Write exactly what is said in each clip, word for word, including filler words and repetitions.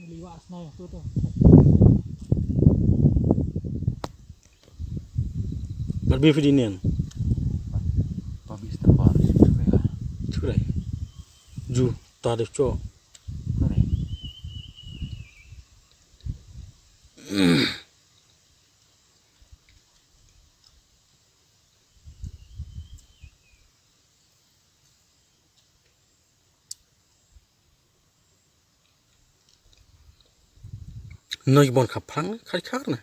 Liwa snai tu tu. Bar bi fidi nen. Ba bi stambar. Churai. Ju ta de cho. Churai. Noi bon khaplang khar khar na.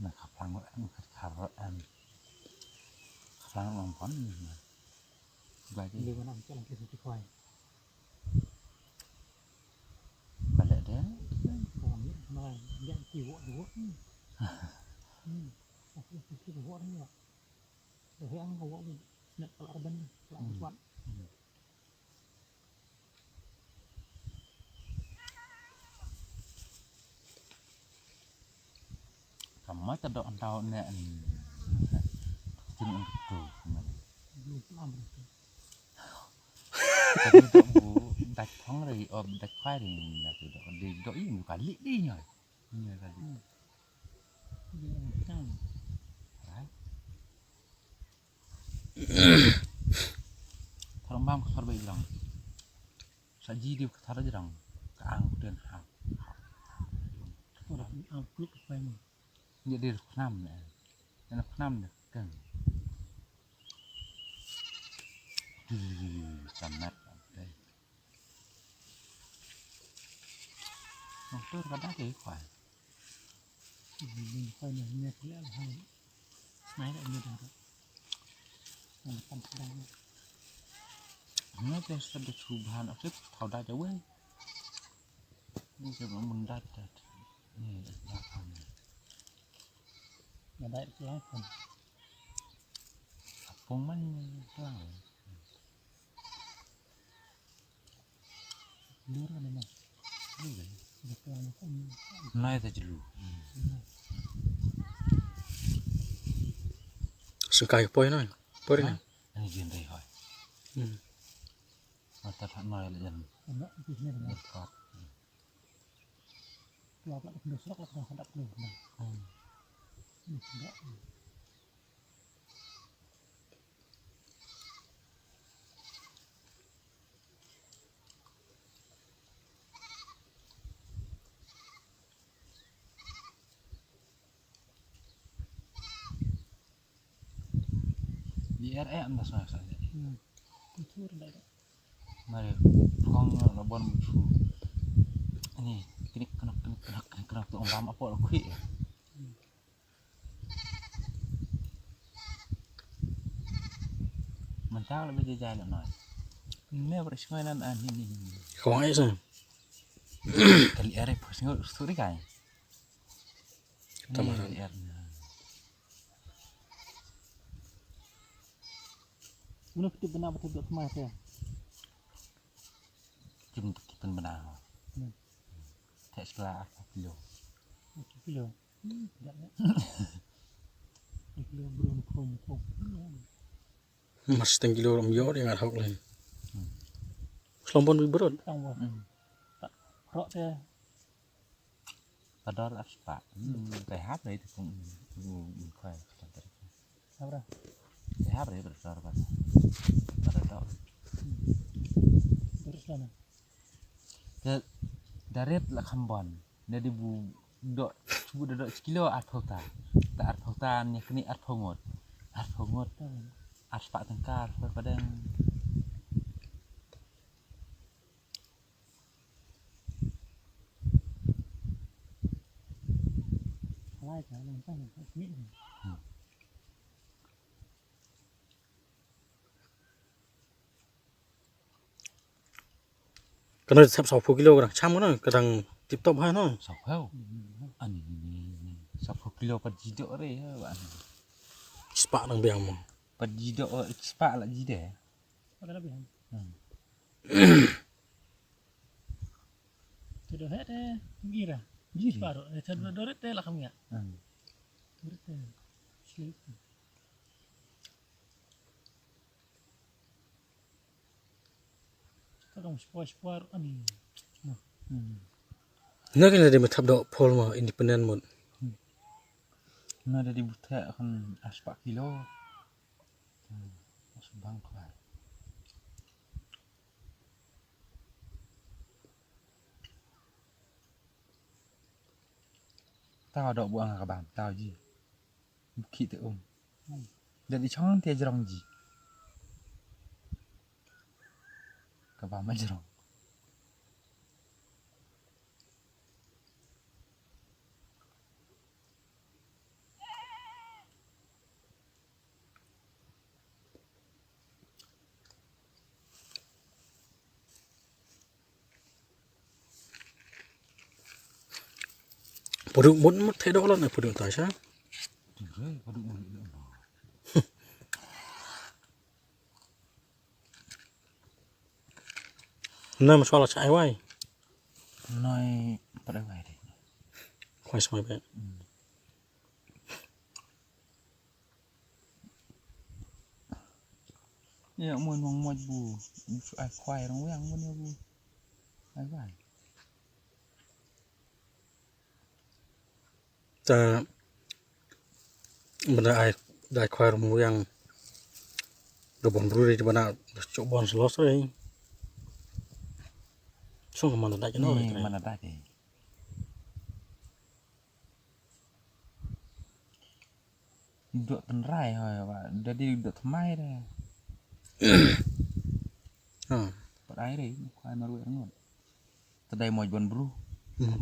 Na khaplang em khar khar em. Khaplang long bon. Bai di. Liwa nam chalang kis ti khoi. Bale de. Khoi ni na yang ki wo wo. Hmm. Ki wo ni. Dei ang ko wo ni. Snet pala ban pala tuan. Kamai ta dok antau ne an. Tin an tu. Belum pernah berhenti. Tapi dok bu dak thong ri, oh dak khai ri na tu dok di dok i mu kali di nyoi. Nyoi kali. Hmm. Dia yang tang. Right. Thar mam ka thar ba i jrang. Sa ji di ka thar jrang. Ka ang kuten ha. Ora ang kluk ka pem. Ni di knam ne. Ni knam ne kan. Samat. Motor ka da ke kwai. Ini kwai ni ni kelek lah. Naik kat ni dah. Yang depan sedang. Ni tu sudah cubahan aku tahu dah jauh. Ni saya mendat dah. Ni dah belakang. Ngadai pelan pun. Apung man pelan. Lur kan ni. Lur kan. Nai ta jelu. Sengkai poi na. Poi na. Ani jin dai hoi. Hmm. Mata tak nai le jan. Anak tu ni. Dekat. Keluar pula ke pendusrak lah, kena hadap keluar. Hmm. Ni sedap. Di R M dah sana saja. Hmm. Kucur dah. Mari, phong la bon bu chu. Ni, knik knak knik knak knik knak tu ong bam apo la khui. Mentang la biji jai la noi. Me ber sngoi nan an ni ni ni. Khong ai sa. Kali are ber sngoi suri kai. Tamaran. Ni kali are. Muna piti bena betul dok kemai te. Kim kim bena. Hmm. Te sekolah aku kilo. Aku kilo. Hmm, dak ya. Aku kilo bro ko ko. Mas teng kilo ram yo dia ngar hok lain. Hmm. Selom pun bi berot. Tang bo. Hmm. Rok te. Pador ar spah. Hmm, kai hap lai tu pun. Hmm, kai. Sabra. Kai hap lai pador pada. Pador. Hmm. Terus lah. Te darit la kham bon. Nadi bu dok, bu dok kilo arphew ta. Ta arphew ta ni kini arphew ngut. Arphew ngut. Arspah tengkar, arphew padang. Lai ka lang ta ni. Hmm. Kano sep saw phew kilo kadang cham kano kadang tip top ha no. Saw phew. Ani ni ni ni. Saw phew kilo pat jidok re ha ba. Spah nang biang mo. Pat jidok spah la jide. Ada lebih. Hmm. Todo hete ngira. Ngira. Spah ro. Todo dorit te la kamia. Hmm. Dorit te. Slip. Kadang spoi-spoi ani. Hmm. Na kane dei me thap doh phol mo independent mut. Na dei di buthe kan aspak kilo. Hmm, asbang khwai. Tao doh bu ang ka bam, tao ji. Bukhi te um. Jadi chong te jrong ji. Ka bam ma jrong. Puduk mut mut te doh lan puduk ta sha. Puduk mut. Nai ma shuwa la cha ai wai. Nai pat ai wai dei. Khwai smai bet. Hmm. Ya, mo nong mo bu. Ai khwai rong yang mo ne bu. Ai wai. Ta benda ai dai khwai rum yang da bon bru ri bana chok bon selos ri. Song mana dai no ri. Mana dai. Dok tenrai hoi wa dadi dok temai de. Ha. Pat ai ri khwai marwe ngot. Tadai moj bon bru. Hmm.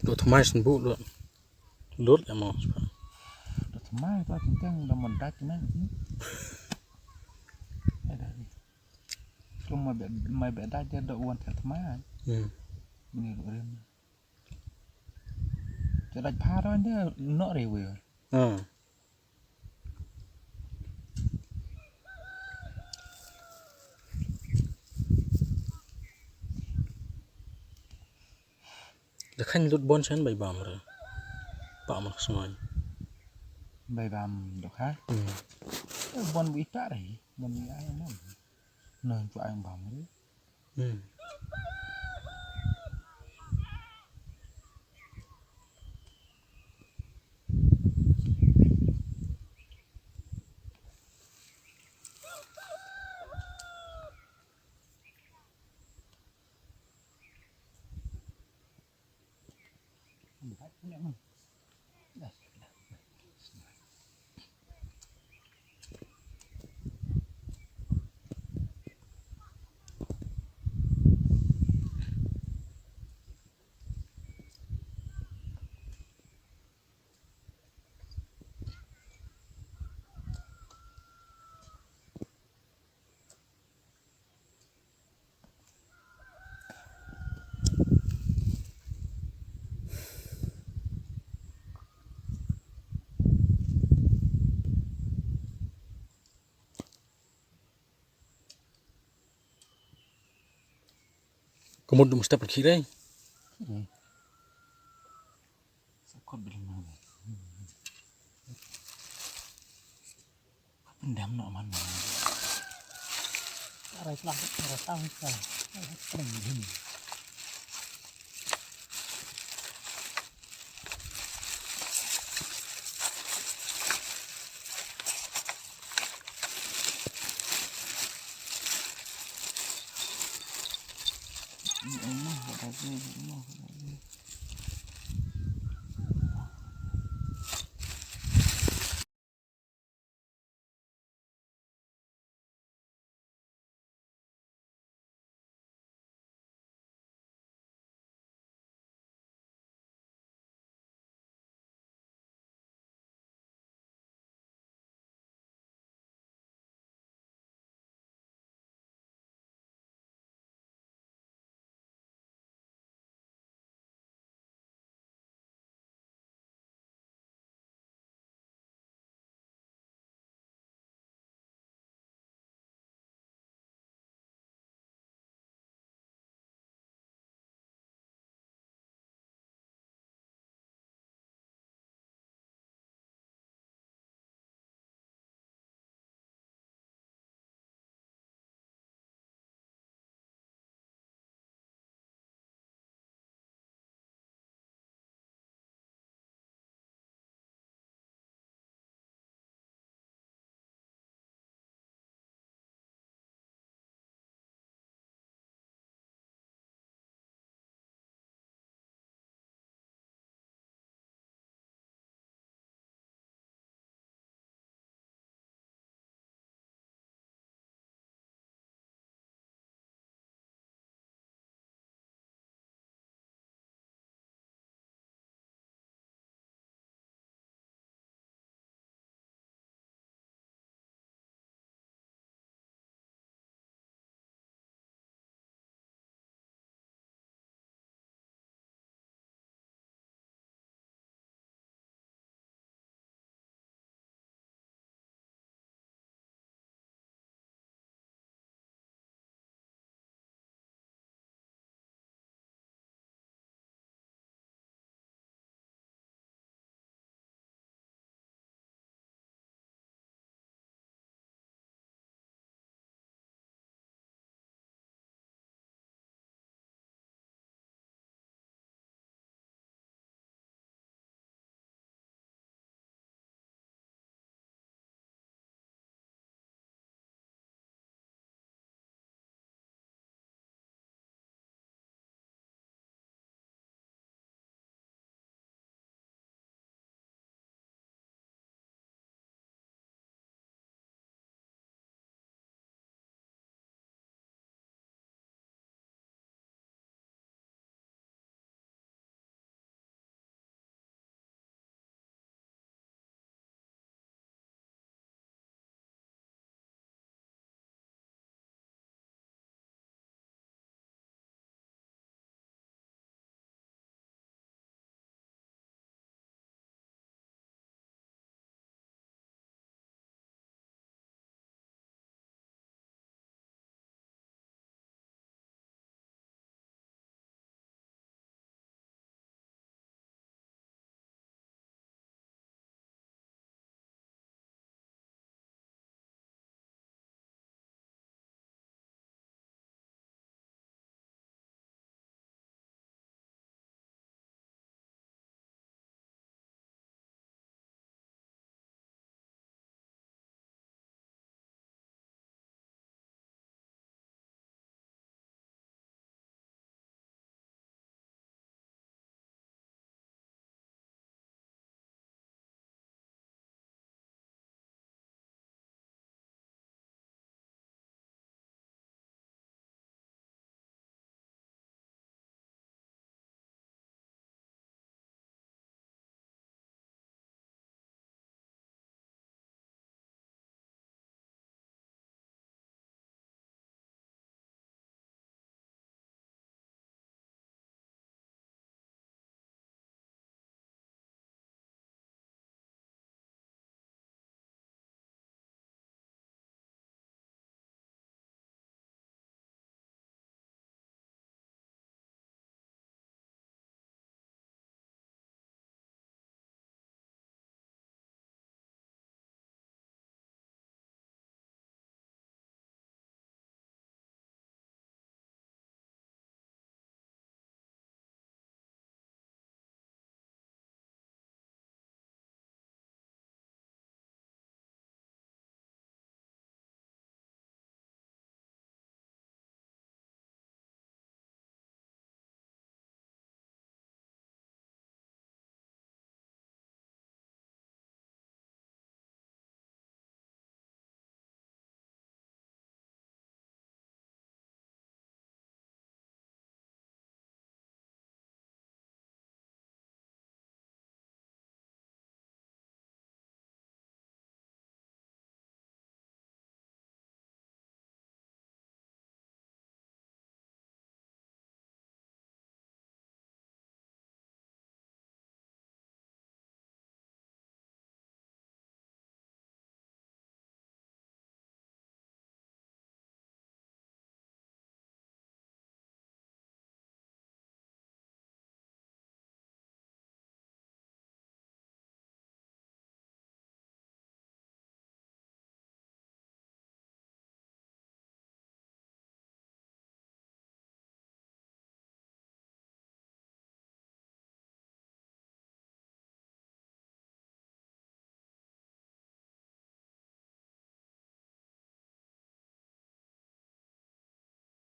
Dok tmai sen bu dok. Lut ya mo. Dok tmai to tentang da mon dak na. Ada ni. Kum mai be mai be dak dia dok wan tmai. Hmm. Ni rim. Te dach phar wan te nok re wir. Hmm. Da khan lut bon shen bai bam re. Pa man sngai. Bai bam dok ha. Hmm. Eh, bon bu ita re. Bon bu ai man. Nah, tu ai bam re. Hmm. Kumut dum step kiri. Hmm. Sakot bilang mana? Pendam no man. Arai lang, arai tang ka. Arai tang. Ini Allah, apa sih? Allah.